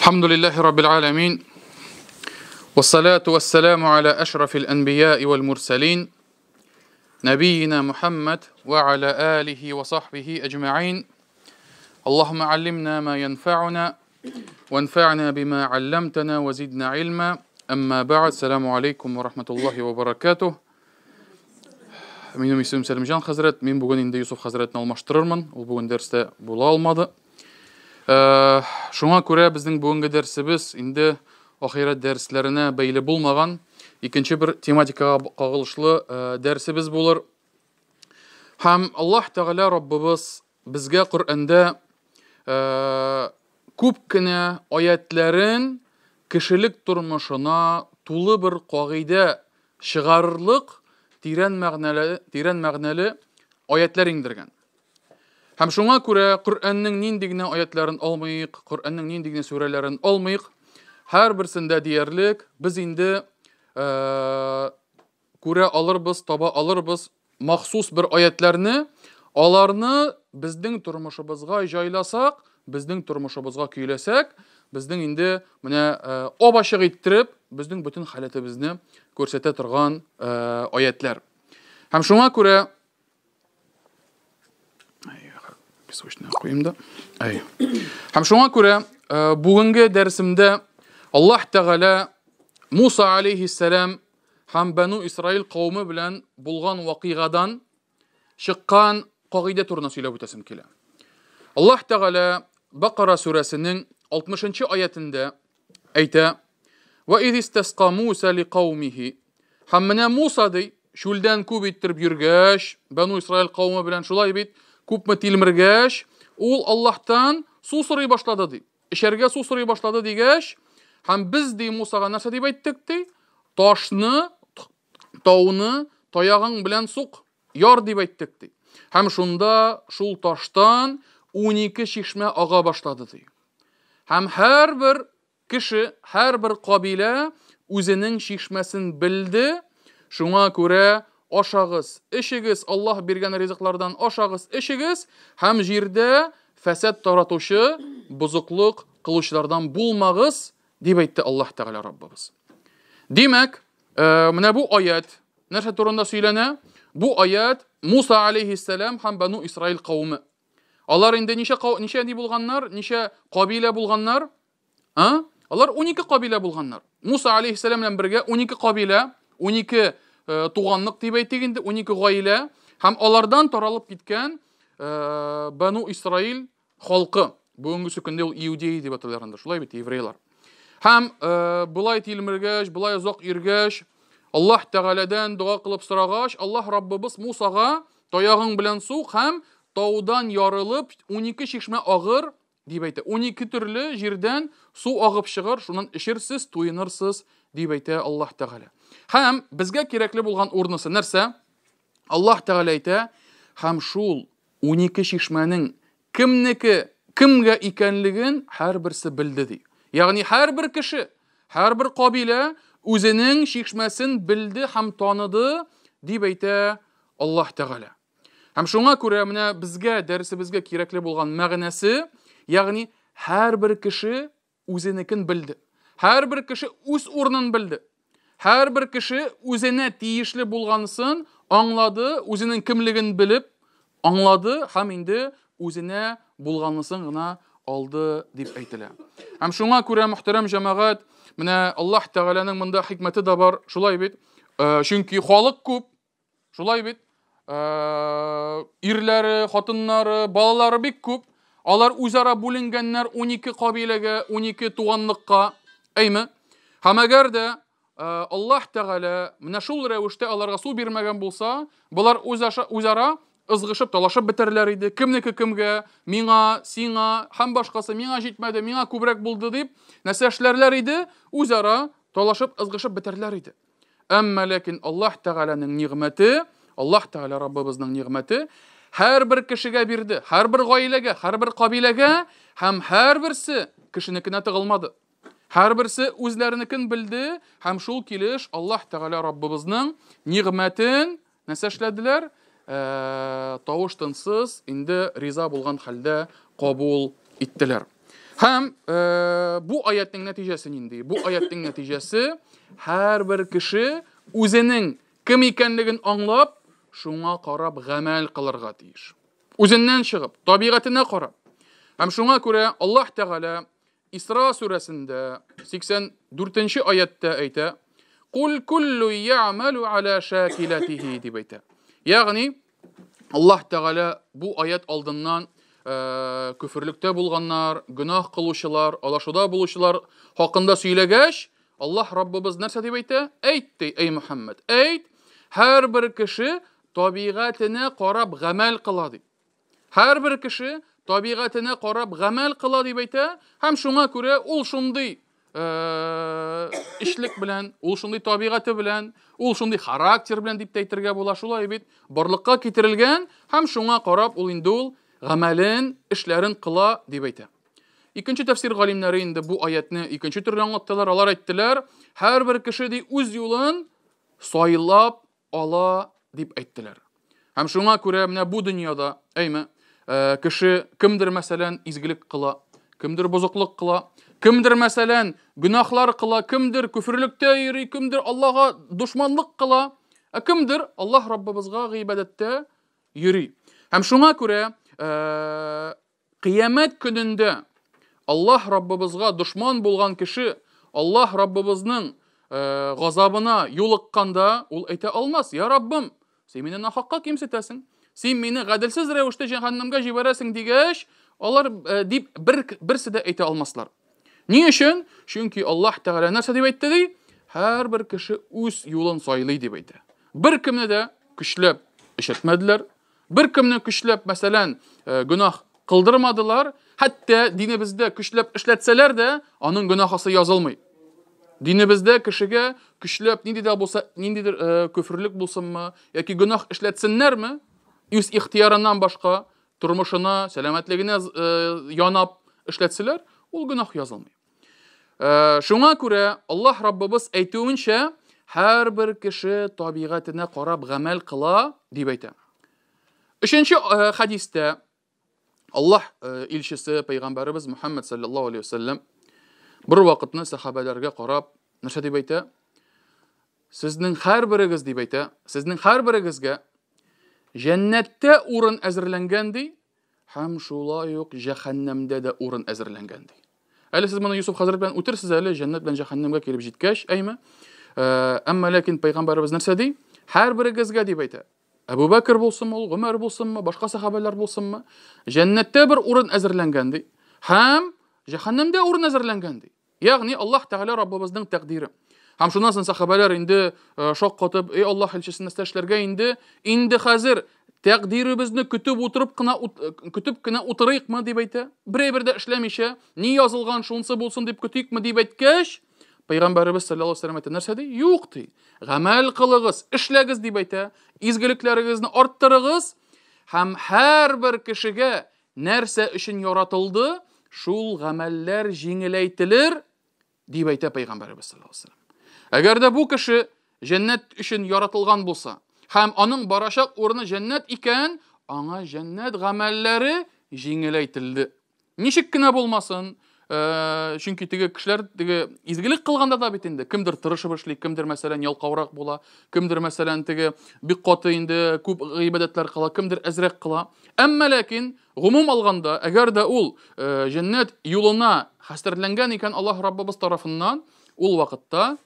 الحمد لله رب العالمين والصلاة والسلام على أشرف الأنبياء والمرسلين نبينا محمد وعلى آله وصحبه أجمعين اللهم علمنا ما ينفعنا وانفعنا بما علمتنا وزدنا علما أما بعد السلام عليكم ورحمة الله وبركاته. Минем исемем Сәлимҗан хәзрәт. Мин бүген инде Юсуф хәзрәтне алмаштырырмын. Ул бүген дәрестә була алмады. Шуңа күрә безнең бүгенге дәресебез инде ахирәт дәресләренә бәйле булмаган икенче бер тематикага кагылышлы дәресебез булыр. Һәм Аллаһ Тәгалә Раббыбыз безгә Коръәндә күп кенә аятләрен кешелек тормышына тулы бер кагыйдә чыгарырлык тирән мәгънәле, тирән мәгънәле аятлар иңдергән. Һәм шуңа күрә Коръәннең нинди генә аятларын алмыйк, Коръәннең нинди генә сүрәләрен алмыйк, һәрберсендә диярлек без инде күрә алырбыз, таба алырбыз махсус бер аятларны, аларны безнең тормышыбызга җайласак, безнең тормышыбызга көйләсәк, безнең инде менә ап-ачык иттереп, безнең бөтен халәтебезне күрсәтә торган аятлар. Һәм шуңа күрә песочный куйым да. Әй. Һәм шуңа күрә бүгенге дәресемдә Аллаһ Тәгалә Муса алейхиссалам һәм Бану Исраил кавымы белән булган вакыйгадан чыккан кагыйдә турында сөйләп үтәсем килә. Аллаһ Тәгалә Бакара сүрәсенең 60-нчы аятендә әйтә: "Ва из истасқа Муса лиқаумихи". Һәм менә Муса ди, чүлдән күп иттереп йөргәч, Бану Исраил кавымы белән шулай бит, күпме тилмергәч, ул Аллаһтан су сорый башлады ди. Эчәргә су сорый башлады дигәч, һәм без ди Мусага нәрсә дип әйттек ди? Ташны, тауны таягың белән сук, яр дип әйттек ди. Һәм шунда шул таштан 12 чишмә ага башлады ди. Һәм һәрбер кеше, һәрбер кабилә үзенең чишмәсен белде. Шуңа күрә ашагыз, эчегез, Аллаһ биргән ризыклардан ашагыз, эчегез һәм җирдә фәсад таратучы, бозыклык кылучылардан булмагыз, дип әйтте Аллаһ Тәгалә Раббыбыз. Димәк, менә бу аят нәрсә турында сөйләнә? Бу аят Муса алейхиссалам һәм Бану Исраил кавымы. Алар инде ничә ничә ни булганнар, ничә кабилә булганнар? А? Алар 12 кабилә булганнар. Муса алейхиссалам белән бергә 12 кабилә, 12 туганлык дип әйтик инде, 12 гаилә һәм алардан таралып киткән Бану Исраил халкы. Бүгенге көндә ул иудеи дип аталар инде, шулай бит, еврейлар. Һәм болай тилмергәч, болай озак йөргәч, Аллаһ Тәгаләдән дога кылып сорагач, Аллаһ Раббыбыз Мусага таягың белән сук һәм таудан ярылып 12 чишмә агыр дип әйтә. 12 төрле җирдән су агып чыгыр, шуннан эчерсез, туенырсыз дип әйтә Аллаһ Тәгалә. Һәм безгә кирәкле булган урынысы нәрсә? Аллаһ Тәгалә әйтә, һәм шул 12 чишмәнең кемнеке, кемгә икәнлеген һәрберсе белде ди. Ягъни һәрбер кеше, һәрбер кабилә үзенең чишмәсен белде һәм таныды дип әйтә Аллаһ Тәгалә. Һәм шуңа күрә менә безгә дәресебезгә кирәкле булган мәгънәсе, ягъни һәрбер кеше үзенекен белде. Һәрбер кеше үз урынын белде. Һәрбер кеше үзенә тиешле булганысын аңлады, үзенең кемлеген белеп аңлады һәм инде үзенә булганысын гына алды дип әйтелә. Һәм шуңа күрә, мөхтәрәм җәмәгать, менә Аллаһ Тәгаләнең монда хикмәте дә бар, шулай бит? Чөнки халык күп, шулай бит? Ирләре, хатыннары, балалары бик күп. Алар үзара бүленгәннәр 12 кабиләгә, 12 туганлыкка, әйме? Һәм әгәр дә Аллаһ Тәгалә менә шул рәвештә аларга су бирмәгән булса, болар үзара ызгышып, талашып бетәрләр иде. Кемнеке кемгә, миңа, сиңа һәм башкасы, миңа җитмәде, миңа күбрәк булды дип, нәрсә эшләрләр иде? Үзара талашып, ызгышып бетәрләр иде. Әмма ләкин Аллаһ Тәгаләнең нигъмәте, Аллаһ Тәгалә Раббыбызның нигъмәте һәрбер кешегә бирде, һәрбер гаиләгә, һәрбер кабиләгә һәм һәрберсе кешенекенә тыгылмады. Һәрберсе үзләренекен белде һәм шул килеш Аллаһ Тәгалә Раббыбызның нигъмәтен нәрсә эшләделәр? Тавыш тынсыз инде риза булган хәлдә кабул иттеләр. Һәм бу аятның нәтиҗәсе нинди? Бу аятның нәтиҗәсе һәрбер кеше үзенең кем икәнлеген аңлап, шуңа карап гамәл кылырга тиеш. Үзеннән чыгып, табигатенә карап. Һәм шуңа күрә Аллаһ Тәгалә Исра сүрәсендә 84 аяттә әйтә: "Кул куллу я'малу аля шакилатихи" дип әйтә. Ягъни Аллаһ Тәгалә бу аят алдыннан көферлектә булганнар, гөнаһ кылучылар, алашуда булучылар хакында сөйләгәч, Аллаһ Раббыбыз нәрсә дип әйтә? Әйт, ди, эй Мөхәммәд, әйт, һәрбер кеше табигатенә карап гамәл кыла ди. Һәрбер кеше табигатенә карап гамәл кыла дип әйтә, һәм шуңа күрә ул шундый эшлек белән, ул шундый табигате белән, ул шундый характер белән дип тә әйтергә була, шулай бит, барлыкка китерелгән һәм шуңа карап ул инде ул гамәлен, эшләрен кыла дип әйтә. Икенче тәфсир галимнәре инде бу аятны икенче төрле аңлаттылар. Алар әйттеләр, һәрбер кеше ди үз юлын сайлап ала дип әйттеләр. Һәм шуңа күрә менә бу дөньяда, әйме, э, кеше кемдер мәсәлән изгелек кыла, кемдер бозыклык кыла, кемдер мәсәлән гөнаһлар кыла, кемдер күферлектә йөри, кемдер Аллаһга дошманлык кыла, ә кемдер Аллаһ Раббыбызга гыйбадәттә йөри. Һәм шуңа күрә э, Кыямәт көнендә Аллаһ Раббыбызга дошман булган кеше Аллаһ Раббыбызның э, газабына юлыкканда ул әйтә алмас, Я Раббым, син мине нахакка кимсетәсең, син мине гаделсез рәвештә җәһәннәмгә җибәрәсең дигәч, алар э, дип бер берсе дә әйтә алмаслар. Ни өчен? Чөнки Аллаһ Тәгалә нәрсә дип әйтте ди? Һәрбер кеше үз юлын сайлый дип әйтә. Бер кемне дә көчләп эшләтмәделәр, Бер кемне көчләп, мәсәлән, э, гөнаһ кылдырмадылар, хәтта динебездә көчләп эшләтсәләр дә, аның гөнаһысы язылмый. Динебездә кешегә көчләп нинди дә булса, ниндидер э, көферлек булсынмы, яки гөнаһ эшләтсеннәрме, үз ихтиярыннан башка тормышына, сәламәтлегенә э, янап эшләтсәләр, ул гөнаһ язылмый. Шуңа күрә Аллаһ Раббыбыз әйтүенчә, һәрбер кеше табигатенә карап гамәл кыла дип әйтә. Өченче хәдистә Аллаһ илчесе пәйгамбәребез Мухаммад саллаллаһу алейхи вәсәлләм бер вакытны сәхабәләргә карап нәрсә дип әйтә? Сезнең һәрберегез дип әйтә, сезнең һәрберегезгә җәннәттә урын әзерләнгән ди, Һәм шулай ук җәһәннәмдә дә урын әзерләнгән ди. Әле сез моны Юсуф хәзрәт белән үтерсез әле, җәннәт белән җәһәннәмгә килеп җиткәч, әйме? Э, әмма ләкин пәйгамбәребез нәрсә ди? Һәрберегезгә дип әйтә. Әбу Бәкер булсынмы ул, Гомәр булсынмы, башка сәхабәләр булсынмы, җәннәттә бер урын әзерләнгән ди. Һәм җәһәннәмдә урын әзерләнгән ди. Ягъни Аллаһ Тәгалә Раббыбызның тәкъдире. Һәм шуннан соң сахабәләр инде э, шок катып, "Эй Аллаһ илчесе, нәрсә эшләргә инде? Инде хәзер тәкъдиребезне көтеп утырып кына э, көтеп кенә утырыйкмы?" дип әйтә. Бер әйбер дә эшләмичә, ни язылган шунысы булсын дип көтикме дип әйткәч, Пәйгамбәребез саллаллаһу алейһи вәсәлләм әйтә, нәрсә ди? Юк ди. Гамәл кылыгыз, эшләгез дип әйтә. Изгелекләрегезне арттырыгыз һәм һәрбер кешегә Нәрсә өчен яратылды, шул гамәлләр җиңеләйтелер, дип әйтә Пәйгамбәребез саллаллаһу алейһи вәсәлләм. Әгәр дә бу кеше җәннәт өчен яратылган булса һәм аның барачак урыны җәннәт икән, аңа җәннәт гамәлләре җиңеләйтелде. Ничек кенә булмасын, Э, чөнки теге кешеләр теге изгелек кылганда да бит инде кемдер тырышып эшли, кемдер мәсәлән ялкаурак була, кемдер мәсәлән теге бик каты инде күп гыйбадәтләр кыла, кемдер әзрәк кыла. Әмма ләкин гомум алганда, әгәр дә ул э, җәннәт юлына хәстәрләнгән икән Аллаһ Раббыбыз тарафыннан, ул вакытта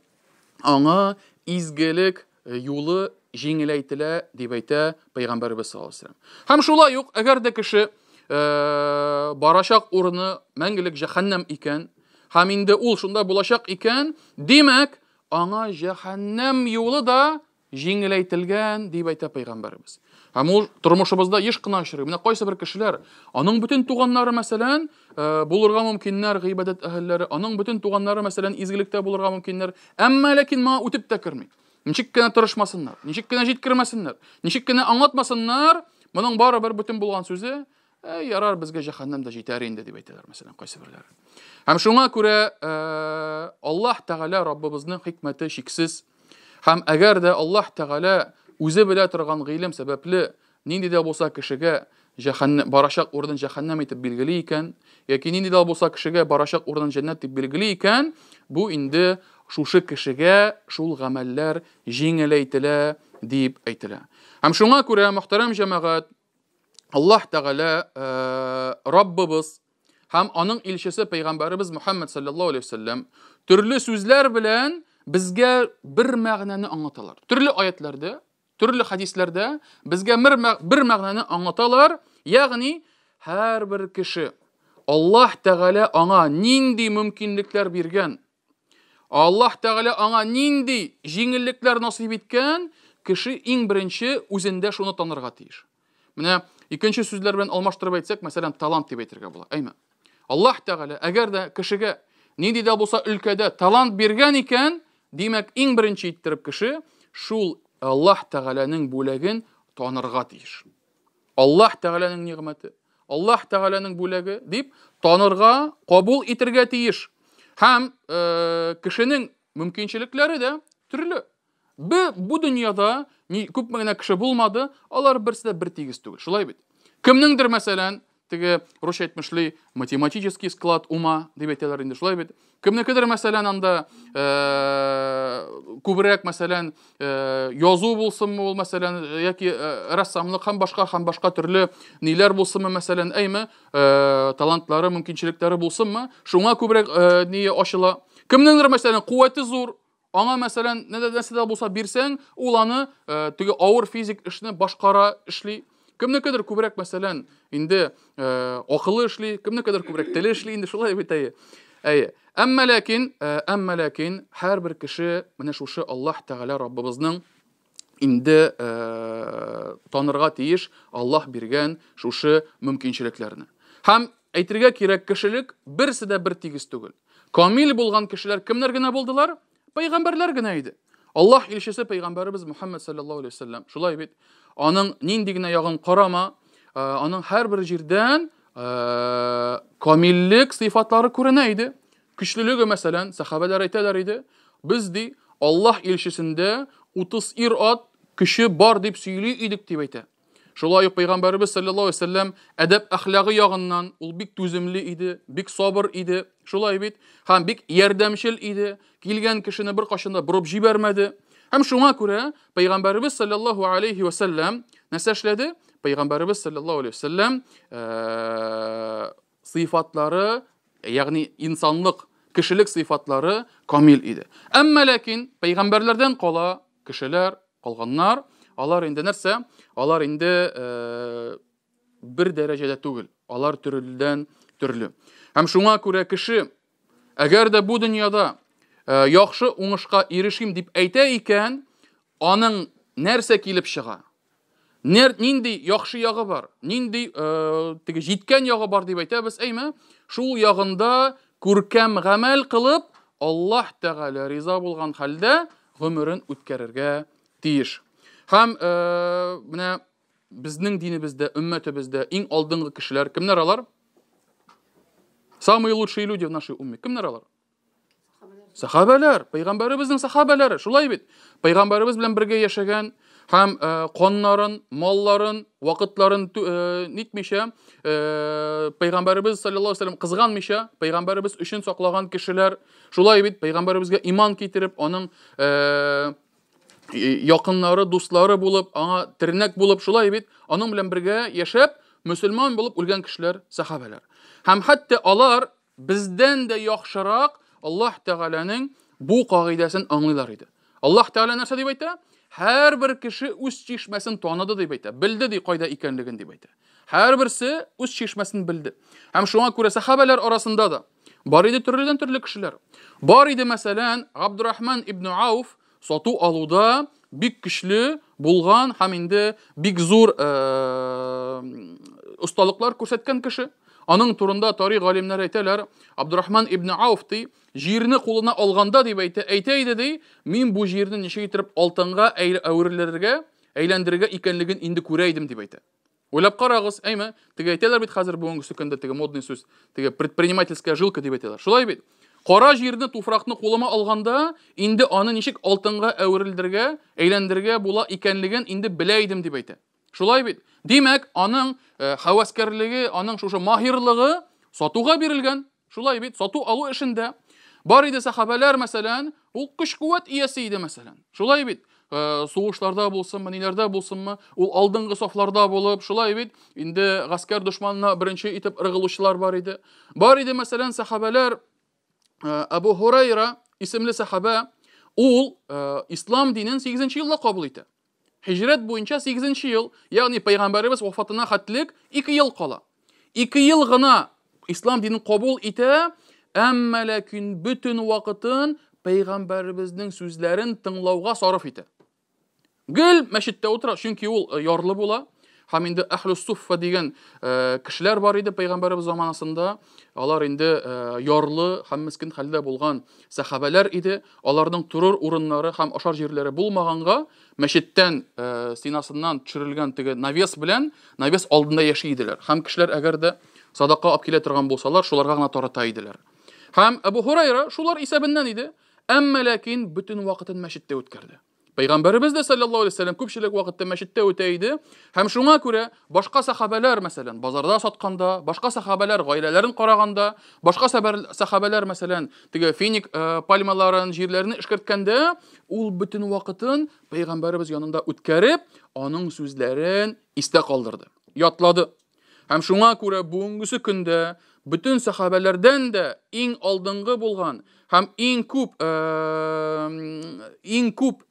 аңа изгелек э, юлы җиңеләйтелә дип әйтә Пәйгамбәребез саллаллаһу алейһи вәсәлләм. Һәм шулай ук, әгәр дә кеше э, барачак урыны мәңгелек җәһәннәм икән, һәм инде ул шунда булачак икән, димәк, аңа җәһәннәм юлы да җиңеләйтелгән дип әйтә Пәйгамбәребез. Һәм ул тормышыбызда еш кына очрый. Менә кайсы бер кешеләр, аның бөтен туганнары, мәсәлән, э, булырга мөмкиннәр гыйбадәт әһелләре, аның бөтен туганнары, мәсәлән, изгелектә булырга мөмкиннәр, әмма ләкин моңа үтеп тә керми. Ничек кенә тырышмасыннар, ничек кенә җиткермәсеннәр, ничек кенә аңлатмасыннар, моның барыбер бөтен булган сүзе, Ә, ярар, безгә җәһәннәм дә җитәр инде, дип әйтәләр, мәсәлән, кайсы берләре. Һәм шуңа күрә э, Аллаһ Тәгалә Раббыбызның хикмәте чиксез. Һәм әгәр дә Аллаһ Тәгалә үзе белә торган гыйлем сәбәпле нинди дә булса кешегә җәһәннәм барачак урынын җәһәннәм итеп билгели икән, яки нинди дә булса кешегә барачак урынын җәннәт дип билгели икән, бу инде шушы кешегә шул гамәлләр җиңеләйтелә дип әйтелә. Һәм шуңа күрә, мөхтәрәм җәмәгать, Аллаһ Тәгалә э, Раббыбыз һәм аның илчесе пәйгамбәребез Мухаммад саллаллаһу алейһи вәсәлләм төрле сүзләр белән безгә бер мәгънәне аңлаталар. Төрле аятларда, төрле хәдисләрдә безгә бер мәгънәне аңлаталар, ягъни һәрбер кеше Аллаһ Тәгалә аңа нинди мөмкинлекләр биргән, Аллаһ Тәгалә аңа нинди җиңеллекләр насыйп иткән, кеше иң беренче үзендә шуны танырга тиеш. Менә икенче сүзләр белән алмаштырып әйтсәк, мәсәлән, талант дип әйтергә була. Әйме? Аллаһ Тәгалә әгәр дә кешегә нинди дә булса өлкәдә талант биргән икән, димәк, иң беренче иттереп кеше шул Аллаһ Тәгаләнең бүләген танырга тиеш. Аллаһ Тәгаләнең нигъмәте, Аллаһ Тәгаләнең бүләге дип танырга, кабул итергә тиеш. Һәм э, кешенең мөмкинчелекләре дә төрле. Бу, бу дөньяда ни, күпме генә кеше булмады, алар берсе дә бер тигез түгел. Шулай бит. Кемнеңдер, мәсәлән, теге русча әйтмешли, математический склад ума дип әйтәләр инде, шулай бит. Кемнекедер, мәсәлән, анда э, күбрәк, мәсәлән, э, язу булсынмы ул, мәсәлән, яки э, рәссамлык һәм башка һәм башка төрле ниләр булсынмы, мәсәлән, әйме, э, талантлары, мөмкинчелекләре булсынмы, шуңа күбрәк э, ни ачыла. Кемнеңдер, мәсәлән, куәте зур, Аңа, мәсәлән, нәрсә дә булса бирсәң, ул аны э, теге авыр физик эшне башкара, эшли. Кемнекедер күбрәк, мәсәлән, инде э, акылы эшли, кемнекедер күбрәк теле эшли, инде шулай бит әйе. Әйе. Әмма ләкин, э, әмма ләкин һәрбер кеше менә шушы Аллаһ Тәгалә Раббыбызның инде э, танырга тиеш Аллаһ биргән шушы мөмкинчелекләрне. Һәм әйтергә кирәк, кешелек берсе дә бер тигез түгел. Камил булган кешеләр кемнәр генә булдылар? Пәйгамбәрләр генә иде. Аллаһ илчесе пәйгамбәребез Мухаммад саллаллаһу алейһи вәсәлләм. Шулай бит. Аның нинди генә ягын карама, э, аның һәрбер җирдән э, камиллек сыйфатлары күренә иде. Көчлелеге, мәсәлән, сәхабәләр әйтәләр иде, без ди, Аллаһ илчесендә 30 ир-ат көче бар дип сөйли идек дип әйтә. Шулай ук пәйгамбәребез саллаллаһу алейһи вәсәлләм әдәп әхлагы ягыннан ул бик түземле иде, бик сабыр иде. Шулай бит? Һәм бик ярдәмчел иде. Килгән кешене беркайчан да борып җибәрмәде. Һәм шуңа күрә пәйгамбәребез саллаллаһу алейһи вәсәлләм нәрсә эшләде? Пәйгамбәребез саллаллаһу алейһи вәсәлләм э, сыйфатлары, ягъни инсанлык, кешелек сыйфатлары камил иде. Әмма ләкин пәйгамбәрләрдән кала кешеләр, калганнар, алар инде нәрсә? Алар инде э, бер дәрәҗәдә түгел. Алар төрледән төрле. Һәм шуңа күрә кеше әгәр дә бу дөньяда э, яхшы уңышка ирешим дип әйтә икән, аның нәрсә килеп чыга? Нер, нинди яхшы ягы бар, нинди э, теге җиткән ягы бар дип әйтәбез, әйме? Шул ягында күркәм гамәл кылып, Аллаһ Тәгалә риза булган хәлдә гомерен үткәрергә тиеш. Һәм э, менә безнең динебездә, өммәтебездә иң алдынгы кешеләр кемнәр алар? Самые лучшие люди в нашей умме. Кемнәр алар? Сахабәләр, пәйгамбәребезнең сахабәләре, шулай бит. Пәйгамбәребез белән бергә яшәгән һәм э, каннарын, малларын, вакытларын э, нитмичә, э, пәйгамбәребез саллаллаһу алейһи вәсәлләм кызганмыйча, пәйгамбәребез өчен саклаган кешеләр, шулай бит, пәйгамбәребезгә иман китереп, аның якыннары, дуслары булып, аңа тернәк булып, шулай бит, аның белән бергә яшәп, мөселман булып үлгән кешеләр, сахабәләр. Һәм хәтта алар Бездән дә яхшырак Аллаһ Тәгаләнең бу кагыйдәсен аңлыйлар иде. Аллаһ Тәгалә нәрсә дип әйтә? Һәрбер кеше үз чишмәсен таныды дип әйтә. Белде ди кайда икәнлеген дип әйтә. Һәрберсе үз чишмәсен белде. Һәм шуңа күрә сахабәләр арасында да бар иде төрледән төрле кешеләр. Бар иде, мәсәлән, Габдурахман ибн Ауф сату алуда бик көчле булган һәм инде бик зур э, осталыклар күрсәткән кеше. Аның турында тарих галимнәре әйтәләр, Абдурахман ибн Ауф ди, җирне кулына алганда дип әйтә, әйтә иде ди, мин бу җирне ничек итеп алтынга әверелергә, әйләндерергә икәнлеген инде күрә идем дип әйтә. Уйлап карагыз, әйме, теге әйтәләр бит хәзер бүгенге көндә теге модный сүз, теге предпринимательская жилка дип әйтәләр. Шулай бит. Кара җирне, туфракны кулыма алганда, инде аны ничек алтынга әверелдергә, әйләндерергә була икәнлеген инде белә идем дип әйтә. Шулай бит? Димәк, аның һәвәскәрлеге, аның шушы маһирлыгы сатуга бирелгән. Шулай бит, сату алу эшендә. Бар иде сахабәләр, мәсәлән, ул көч-куәт иясе иде, мәсәлән. Шулай бит, сугышларда булсынмы, ниләрдә булсынмы, ул алдынгы сафларда булып, шулай бит, инде гаскәр дошманына беренче итеп ыргылучылар бар иде. Бар иде, мәсәлән, сахабәләр, Абу Хурайра исемле сахабә, ул ислам динен 8 елда кабул итә. Һиҗрәт буенча 8 ел, ягъни пәйгамбәребез вафатына хәтлек 2 ел кала. 2 ел гына ислам динен кабул итә, әмма ләкин бөтен вакытын пәйгамбәребезнең сүзләрен тыңлауга сарыф итә. Гел мәчеттә утыра, чөнки ул э, ярлы була. Һәм инде әхлүс суффа дигән э, кешеләр бар иде пәйгамбәребез заманасында. Алар инде э, ярлы һәм мескен хәлдә булган сәхабәләр иде. Аларның торыр урыннары һәм ашар җирләре булмаганга, мәчеттән э, стенасыннан төшерелгән теге навес белән навес алдында яши иделәр. Һәм кешеләр әгәр дә садака алып килә торган булсалар, шуларга гына тарата иделәр. Һәм Әбу Һурайра шулар исәбеннән иде. Әмма ләкин бөтен вакытын мәчеттә үткәрде. Пәйгамбәребез дә саллаллаһу алейһи вәсәлләм күпчелек вакытта мәчеттә үтә иде. Һәм шуңа күрә башка сахабәләр, мәсәлән, базарда сатканда, башка сахабәләр гаиләләрен караганда, башка сахабәләр, мәсәлән, теге финик э, пальмаларын, җирләрне эшкәрткәндә, ул бөтен вакытын пәйгамбәребез янында үткәреп, аның сүзләрен истә калдырды, ятлады. Һәм шуңа күрә бүгенгесе көндә бөтен сәхабәләрдән дә иң алдынгы булган һәм иң күп иң күп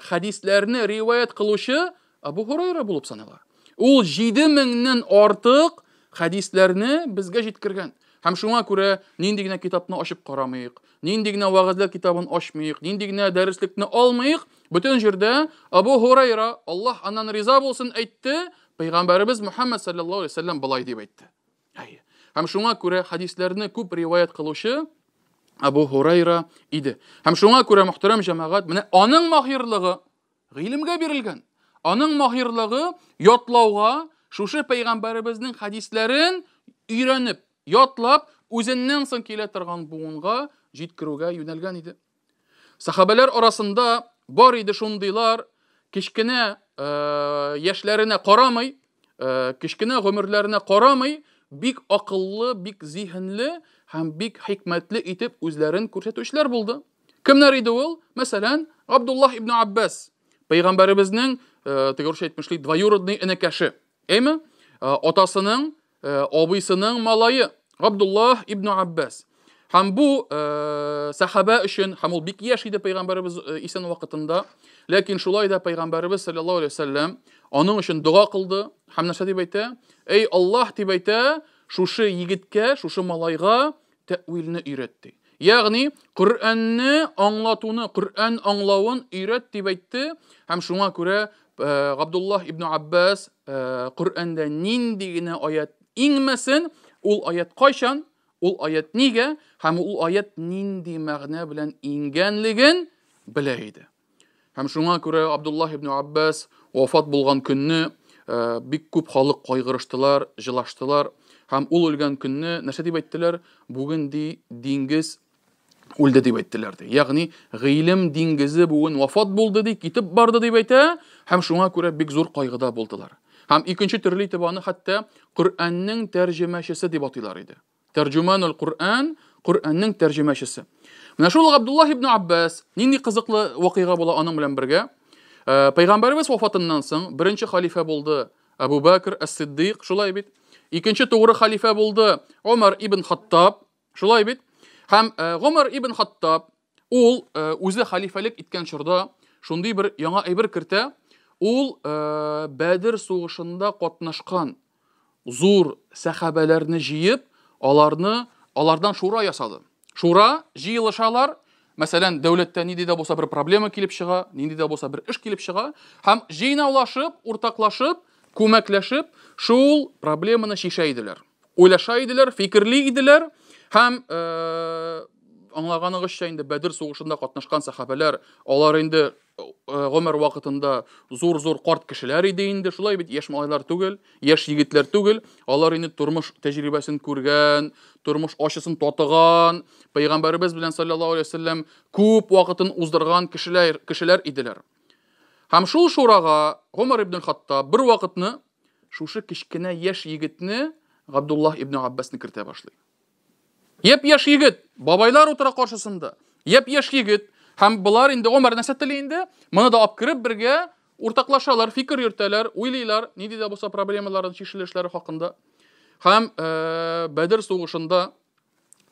хәдисләрне риваять кылучы Абу Һурайра булып санала. Ул 7000-нән артык хәдисләрне безгә җиткергән. Һәм шуңа күрә нинди генә китапны ачып карамыйк, нинди генә вәгазьләр китабын ачмыйк, нинди генә дәреслекне алмыйк, бөтен җирдә Абу Һурайра, Аллаһ аннан риза булсын, әйтте, Пәйгамбәребез Мөхәммәд саллаллаһу алейһи вәсәлләм болай дип әйтте. Әйе. Һәм шуңа күрә хәдисләрне күп риваять кылучы Абу Һурайра иде. Һәм шуңа күрә мөхтәрәм җәмәгать, менә аның маһирлыгы гыйлемгә бирелгән. Аның маһирлыгы ятлауга, шушы пәйгамбәребезнең хәдисләрен өйрәнеп, ятлап, үзеннән соң килә торган буынга җиткерүгә юнәлгән иде. Сахабәләр арасында бар иде шундыйлар, кечкенә э, яшьләренә карамый, э, кечкенә гомерләренә карамый, бик акыллы, бик зиһенле һәм бик хикмәтле итеп үзләрен күрсәтүчеләр булды. Кемнәр иде ул? Мәсәлән, Абдуллаһ ибн Аббас, пәйгамбәребезнең, э, теге русча әйтмешли, двоюродный энекәше. Әйме? Атасының абыйсының малае Габдуллаһ ибн Аббас. Һәм бу сахаба өчен, һәм ул бик яшь иде пәйгамбәребез исән вакытында, ләкин шулай да пәйгамбәребез саллаллаһу алейһи вәсәлләм аның өчен дога кылды һәм нәрсә дип әйтә? Эй Аллаһ дип әйтә, шушы егеткә, шушы малайга тәвилне өйрәт ди. Ягъни Коръәнне аңлатуны, Коръән аңлавын өйрәт дип әйтте. Һәм шуңа күрә э, Габдуллаһ ибн Аббас э, Коръәндә нинди генә аят иңмәсен, ул аят кайчан, ул аят нигә һәм ул аят нинди мәгънә белән иңгәнлеген белә иде. Һәм шуңа күрә Абдуллаһ ибн Аббас вафат булган көнне э, бик күп халык кайгырыштылар, җылаштылар. Һәм ул үлгән көнне нәрсә дип әйттеләр? Бүген ди диңгез үлде дип әйттеләр ди. Ягъни гыйлем диңгезе бүген вафат булды ди, китеп барды дип әйтә, һәм шуңа күрә бик зур кайгыда булдылар. Һәм икенче төрле итеп аны хәтта Коръәннең тәрҗемәчесе дип атыйлар иде. Тәрҗүманул Коръән, Коръәннең тәрҗемәчесе. Менә шул Габдуллаһ ибн Аббас нинди кызыклы вакыйга була аның белән бергә. Э, Пәйгамбәребез вафатыннан соң беренче халифә булды Әбу Бәкр әс-Сиддыйк, шулай бит. Икенче тугры халифә булды Омар ибн Хаттаб, шулай бит. Һәм э, Гомар ибн Хаттаб ул э, үзе халифәлек иткән чорда шундый бер яңа әйбер кертә. Ул Бәдер сугышында катнашкан зур сәхабәләрне җыеп, аларны алардан шура ясады. Шура җыелышалар, мәсәлән, дәүләттә нинди дә булса бер проблема килеп чыга, нинди дә булса бер эш килеп чыга, һәм җыйнаулашып, уртаклашып, күмәкләшеп шул проблеманы чишә иделәр. Уйлаша иделәр, фикерли иделәр һәм э, аңлаганыгызча инде Бәдер сугышында катнашкан сәхабәләр, алар инде Э, гомер вакытында зур-зур карт кешеләр иде инде, шулай бит, яшь малайлар түгел, яшь егетләр түгел, алар инде тормыш тәҗрибәсен күргән, тормыш ачысын татыган, пәйгамбәребез белән саллаллаһу алейһи вәсәлләм күп вакытын уздырган кешеләр, кешеләр иделәр. Һәм шул шурага Гомар ибн Хаттаб бер вакытны шушы кечкенә яшь егетне Габдуллаһ ибн Аббасны кертә башлый. Япь-яшь егет, бабайлар утыра каршысында. Япь-яшь егет. Һәм болар инде Гомәр нәрсә тели инде? Моны да алып кереп бергә уртаклашалар, фикер йөртәләр, уйлыйлар, нинди дә булса проблемаларын чишелешләре хакында. Һәм э, Бәдер сугышында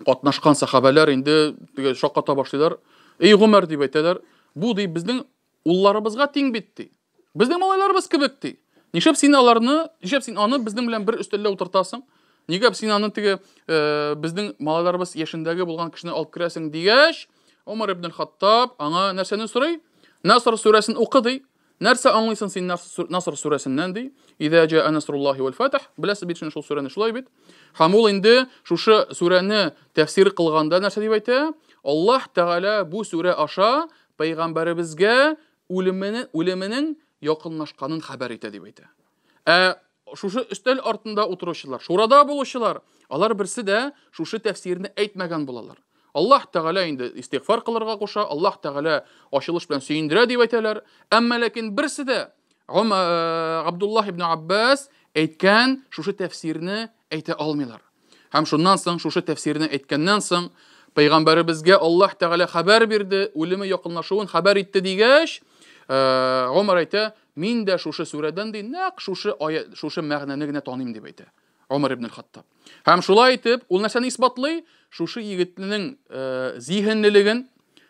катнашкан сахабәләр инде шакката башлыйлар. Эй Гомәр дип әйтәләр, бу ди безнең улларыбызга тиң бит ди. Безнең малайларыбыз кебек ди. Нишләп син аларны, нишләп син аны безнең белән бер өстәлдә утыртасың? Нигә син аны теге э, безнең малайларыбыз яшендәге булган кешене алып керәсең дигәч, Умар ибн Хаттаб аңа нәрсәне сорый? Наср сүрәсен укы ди. Нәрсә аңлыйсың син Наср сүрәсеннән ди? Иза җаа насруллаһи вәл фатх. Беләсез бит шул сүрәне шулай бит. Һәм ул инде шушы сүрәне тәфсир кылганда нәрсә дип әйтә? Аллаһ Тәгалә бу сүрә аша пәйгамбәребезгә үлемене, үлеменең якынлашканын хәбәр итә дип әйтә. Ә шушы өстәл артында утыручылар, шурада булучылар, алар берсе дә шушы тәфсирне әйтмәгән булалар. Аллаһ Тәгалә инде истигъфар кылырга куша, Аллаһ Тәгалә ачылыш белән сөендерә дип әйтәләр. Әмма ләкин берсе дә э, Абдуллаһ ибн Аббас әйткән шушы тәфсирне әйтә алмыйлар. Һәм шуннан соң, шушы тәфсирне әйткәннән соң, пәйгамбәребезгә Аллаһ Тәгалә хәбәр бирде, үлеме якынлашуын хәбәр итте дигәч, э, Гомар әйтә, мин дә шушы сүрәдән ди, нәкъ шушы аят, шушы мәгънәне генә таныйм дип әйтә. Гомар ибн Хаттаб. Һәм шулай итеп, ул нәрсәне исбатлый? Шушы егетнең э, зиһенлелеген,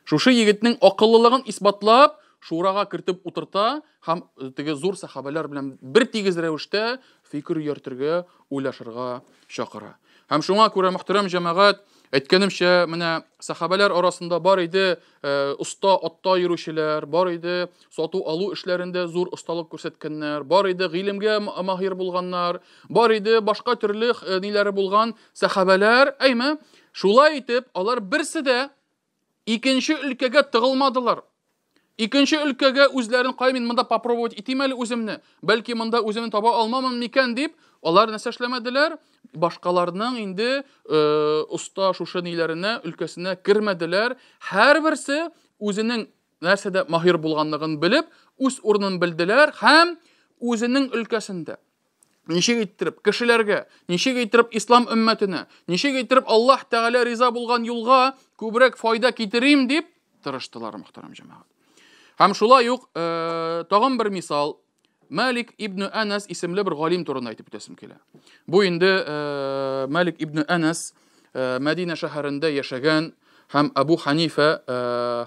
шушы егетнең акыллылыгын исбатлап, шурага кертеп утырта һәм э, теге зур сахабәләр белән бер тигез рәвештә фикер йөртергә, уйлашырга чакыра. Һәм шуңа күрә, мөхтәрәм җәмәгать, әйткәнемчә, менә сахабәләр арасында бар иде э, оста атта йөрүчеләр, бар иде сату-алу эшләрендә зур осталык күрсәткәннәр, бар иде гыйлемгә маһир булганнар, бар иде башка төрле э, ниләре булган сахабәләр, әйме? Шулай итеп, алар берсе дә Икенче өлкәгә тыгылмадылар. Икенче өлкәгә үзләрен кай мин монда попробовать итим әле үземне, бәлки монда үземне таба алмамын микән дип, алар нәрсә эшләмәделәр? Башкаларның инде э, оста шушы ниләренә, өлкәсенә кермәделәр. Һәрберсе үзенең нәрсәдә маһир булганлыгын белеп, үз урынын белделәр һәм үзенең өлкәсендә Ничек иттереп кешеләргә, ничек иттереп ислам өммәтенә, ничек иттереп Аллаһ Тәгалә риза булган юлга күбрәк файда китерим дип тырыштылар, мөхтәрәм җәмәгать. Һәм шулай ук э, тагын бер мисал Малик ибн Анас исемле бер галим турында әйтеп үтәсем килә. Бу инде э, Малик ибн Анас э, Мәдинә шәһәрендә яшәгән һәм Абу Ханифа э,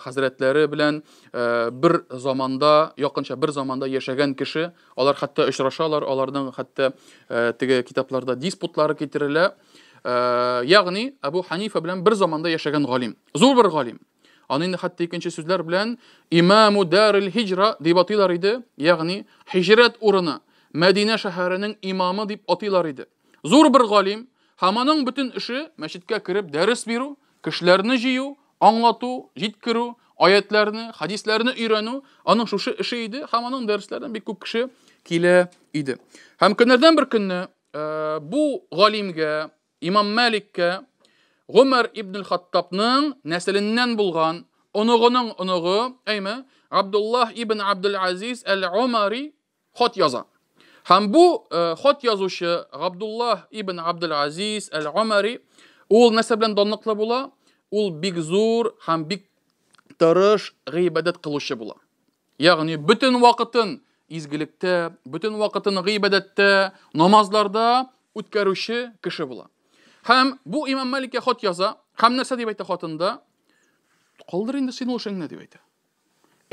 хәзрәтләре белән э, бер заманда, якынча бер заманда яшәгән кеше. Алар хәтта очрашалар, аларның хәтта э, теге китапларда диспутлары китерелә. Ягъни Абу Ханифа белән бер заманда яшәгән галим, зур бер галим. Аны инде хәтта икенче сүзләр белән Имаму Дарил Хиҗра дип атыйлар иде, ягъни хиҗрәт урыны, Мәдинә шәһәренең имамы дип атыйлар иде. Зур бер галим, һәм аның бөтен эше мәчеткә кереп дәрес бирү, кешеләрне җыю, аңлату, җиткерү, аятләрне, хадисләрне өйрәнү, аның шушы эше иде һәм аның дәресләренә бик күп кеше килә иде. Һәм көннәрдән бер көнне э, бу галимгә, имам Мәликкә Гомәр ибн Хаттабның нәселеннән булган оныгының оныгы, әйме, Абдуллаһ ибн Абдул Азиз әл-Умари хат яза. Һәм бу э, хат язучы Габдуллаһ ибн Абдул-Азиз әл-Умари ул нәрсә белән данлыклы була? Ул бик зур һәм бик тырыш гыйбадәт кылучы була. Ягъни бөтен вакытын изгелектә, бөтен вакытын гыйбадәттә, намазларда үткәрүче кеше була. Һәм бу имам Маликкә хат яза, һәм нәрсә дип әйтә хатында? Калдыр инде син ул эшеңне дип әйтә.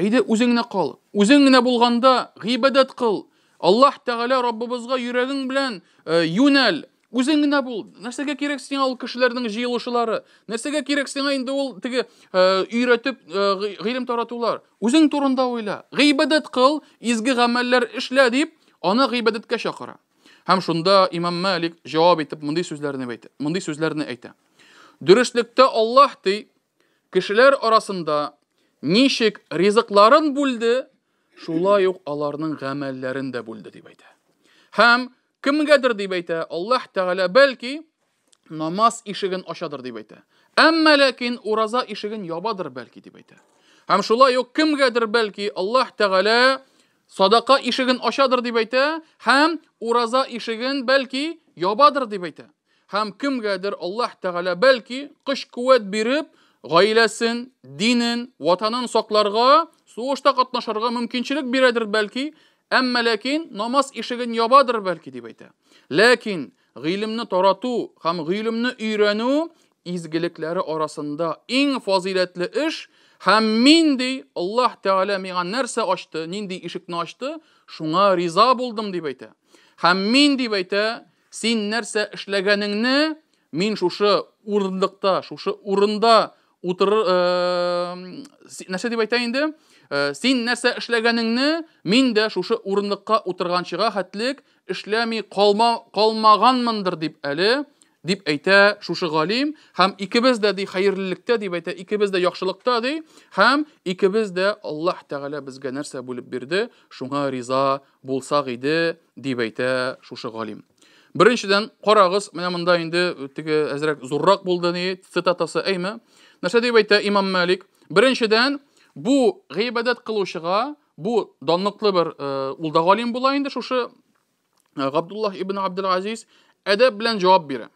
Әйдә үзең генә кал. Үзең генә булганда гыйбадәт кыл. Аллаһ Тәгалә Раббыбызга йөрәгең белән э, юнәл. Үзең генә бул. Нәрсәгә кирәк сиңа ул кешеләрнең җыелышулары? Нәрсәгә кирәк сиңа инде ул теге э, өйрәтеп э, гыйлем таратулар? Үзең турында уйла. Гыйбадәт кыл, изге гамәлләр эшлә дип, аны гыйбадәткә чакыра. Һәм шунда имам Малик җавап итеп мондый сүзләрне әйтә. Мондый сүзләрне әйтә. Дөреслектә Аллаһ ди, Кешеләр арасында ничек ризыкларын бүлде, шулай ук аларның гамәлләрен дә бүлде дип әйтә. Һәм кемгәдер дип әйтә, Аллаһ Тәгалә бәлки намаз ишеген ачадыр дип әйтә. Әмма ләкин ураза ишеген ябадыр бәлки дип әйтә. Һәм шулай ук кемгәдер бәлки Аллаһ Тәгалә садака ишеген ачадыр дип әйтә, һәм ураза ишеген бәлки ябадыр дип әйтә. Һәм кемгәдер Аллаһ Тәгалә бәлки көч-куәт биреп, гаиләсен, динен, ватанын сакларга, сугышта катнашырга мөмкинчелек бирәдер бәлки, әмма ләкин намаз ишеген ябадыр бәлки дип әйтә. Ләкин гыйлемне тарату һәм гыйлемне өйрәнү изгелекләре арасында иң фазыйләтле эш, һәм мин ди, Аллаһ Тәгалә миңа нәрсә ачты, нинди ишекне ачты, шуңа риза булдым дип әйтә. Һәм мин дип әйтә, син нәрсә эшләгәнеңне, мин шушы урындыкта, шушы урында утырыр, нәрсә дип әйтә инде? Син нәрсә эшләгәнеңне, мин дә шушы урындыкка утырганчыга хәтлек эшләми калмаганмындыр дип әле, дип әйтә шушы галим, һәм икебез дә ди хәерлелектә дип әйтә, икебез дә яхшылыкта ди, һәм икебез дә Аллаһ Тәгалә безгә нәрсә бүлеп бирде, шуңа риза булсак иде, дип әйтә шушы галим. Беренчедән, карагыз, менә монда инде теге әзрәк зуррак булды ни цитатасы, әйме? Нәрсә дип әйтә имам Малик? Беренчедән, бу гыйбадәт кылучыга, бу данлыклы бер ул да галим була инде шушы Габдуллаһ ибн Абдул-Азиз әдәп белән җавап бирә.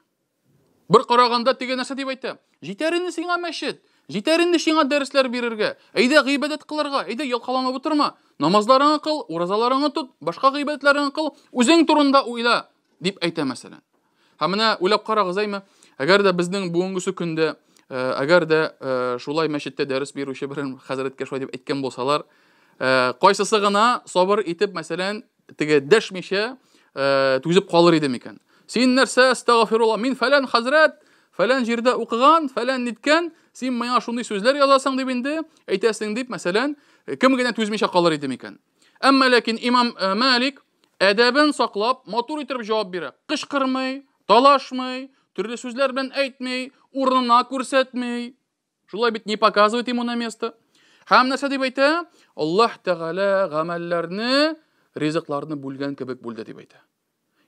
Бер караганда теге нәрсә дип әйтә? Җитәр инде сиңа мәчет, җитәр инде сиңа дәресләр бирергә. Әйдә гыйбадәт кылырга, әйдә ялкаланып утырма. Намазларыңны кыл, уразаларыңны тот, башка гыйбадәтләреңне кыл, үзең турында уйла, дип әйтә мәсәлән. Һәм менә уйлап карагыз, әйме, әгәр дә безнең бүгенгесе көндә, әгәр дә шулай мәчеттә дәрес бирүче бер хәзрәткә шулай дип әйткән булсалар, кайсысы гына сабыр итеп, мәсәлән, теге дәшмичә түзеп калыр иде микән? Син нәрсә, астагфирулла, мин фәлән хәзрәт, фәлән җирдә укыган, фәлән ниткән, син миңа шундый сүзләр язасың дип инде әйтәсең дип, мәсәлән, кем генә түзмичә калыр иде микән? Әмма ләкин имам Малик әдәбен саклап, матур итеп җавап бирә. Кычкырмый, талашмый, төрле сүзләр белән әйтми, урынына күрсәтми. Шулай бит, не показывает ему на место. Һәм нәрсә дип әйтә? Аллаһ Тәгалә гамәлләрне, ризыкларны бүлгән кебек бүлде дип әйтә.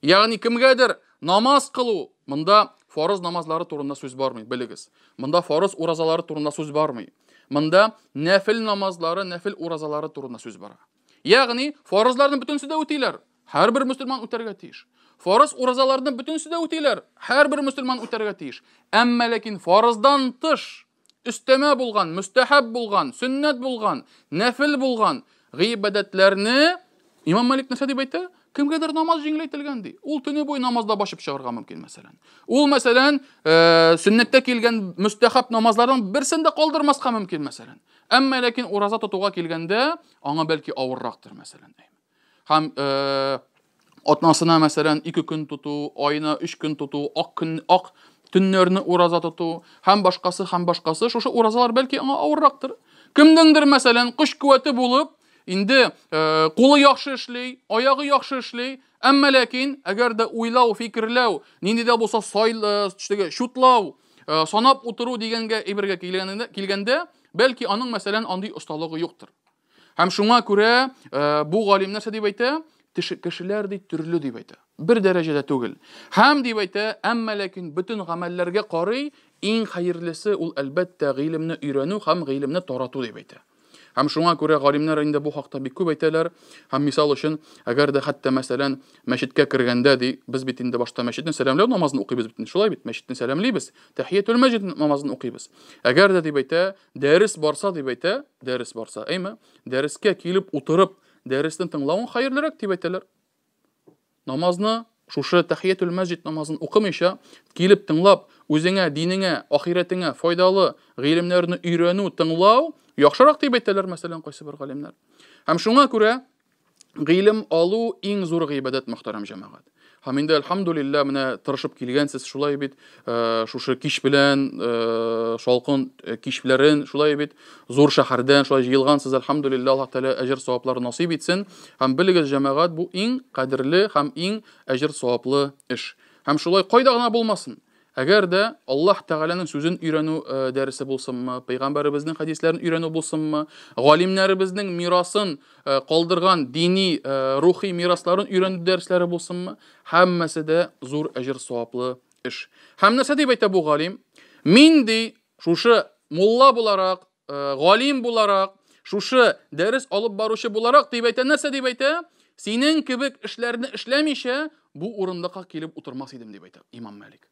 Ягъни кемгәдер намаз кылу, монда фарыз намазлары турында сүз бармый, белегез. Монда фарыз уразалары турында сүз бармый. Монда нәфил намазлары, нәфил уразалары турында сүз бара. Ягъни фарызларны бөтенесе дә үтиләр. Һәрбер мөселман үтәргә тиеш. Фарыз уразаларны бөтенесе дә үтиләр. Һәрбер мөселман үтәргә тиеш. Әмма ләкин фарыздан тыш өстәмә булган, мөстәхәб булган, сөннәт булган, нәфил булган гыйбадәтләрне имам Малик нәрсә дип әйтә? Кемгәдер намаз җиңеләйтелгән ди. Ул төне буе намазда башып чыгарга мөмкин, мәсәлән. Ул, мәсәлән, сөннәттә килгән мөстәхәб намазларның берсен дә калдырмаска мөмкин, мәсәлән. Әмма ләкин ураза тотуга килгәндә, аңа бәлки авыррактыр, мәсәлән. Һәм атнасына, мәсәлән, 2 көн тоту, аена 3 көн тоту, ак көн, ак төннәрне ураза тоту һәм башкасы, һәм башкасы, шушы уразалар бәлки аңа авыррактыр. Кемнеңдер, мәсәлән, көч куәте булып, инде кулы яхшы эшли, аягы яхшы эшли, әмма ләкин әгәр дә уйлау, фикерләү, нинди дә булса теге чутлау, санап утыру дигәнгә әйбергә килгәндә, бәлки аның, мәсәлән, андый осталыгы юктыр. Һәм шуңа күрә бу галим нәрсә дип әйтә? Кешеләр ди төрле дип әйтә. Бер дәрәҗәдә түгел. Һәм дип әйтә, әмма ләкин бөтен гамәлләргә карый, иң хәерлесе ул әлбәттә гыйлемне өйрәнү һәм гыйлемне тарату дип әйтә. Һәм шуңа күрә галимнәр инде бу хакта бик күп әйтәләр. Һәм мисал өчен, әгәр дә хәтта мәсәлән мәчеткә кергәндә ди, без бит инде башта мәчетне сәламләү намазын укыйбыз бит, шулай бит, мәчетне сәламлибез, тәхиятул мәсҗид намазын укыйбыз. Әгәр дә дип әйтә, дәрес барса дип әйтә, дәрес барса, әйме, дәрескә килеп утырып, дәресне тыңлавың хәерлерәк дип әйтәләр. Намазны, шушы тәхиятул мәсҗид намазын укымыйча, килеп тыңлап, үзеңә, динеңә, ахирәтеңә файдалы гыйлемнәрне өйрәнү, тыңлау яхшырак дип әйтәләр, мәсәлән, кайсы бер галимнәр. Һәм шуңа күрә гыйлем алу иң зур гыйбадәт, мөхтәрәм җәмәгать. Һәм инде әлхәмдүлилләһ, менә тырышып килгәнсез, шулай бит, шушы кич белән, шалкын кичләрен, шулай бит, зур шәһәрдән шулай җыелгансыз, әлхәмдүлилләһ, Аллаһ Тәгалә әҗер саваплары насыйп итсен. Һәм белегез, җәмәгать, бу иң кадерле һәм иң әҗер саваплы эш. Һәм шулай кайда гына булмасын, әгәр дә Аллаһ Тәгаләнең сүзен өйрәнү дәресе булсынмы, пәйгамбәребезнең хәдисләрен өйрәнү булсынмы, галимнәребезнең мирасын калдырган дини, рухи мирасларын өйрәнү дәресләре булсынмы, һәммәсе дә зур әҗер саваплы эш. Һәм нәрсә дип әйтә бу галим? Мин ди, шушы мулла буларак, галим буларак, шушы дәрес алып баручы буларак дип әйтә, нәрсә дип әйтә? Синең кебек эшләрне эшләмичә, бу урындыкка килеп утырмас идем дип әйтә Имам Малик.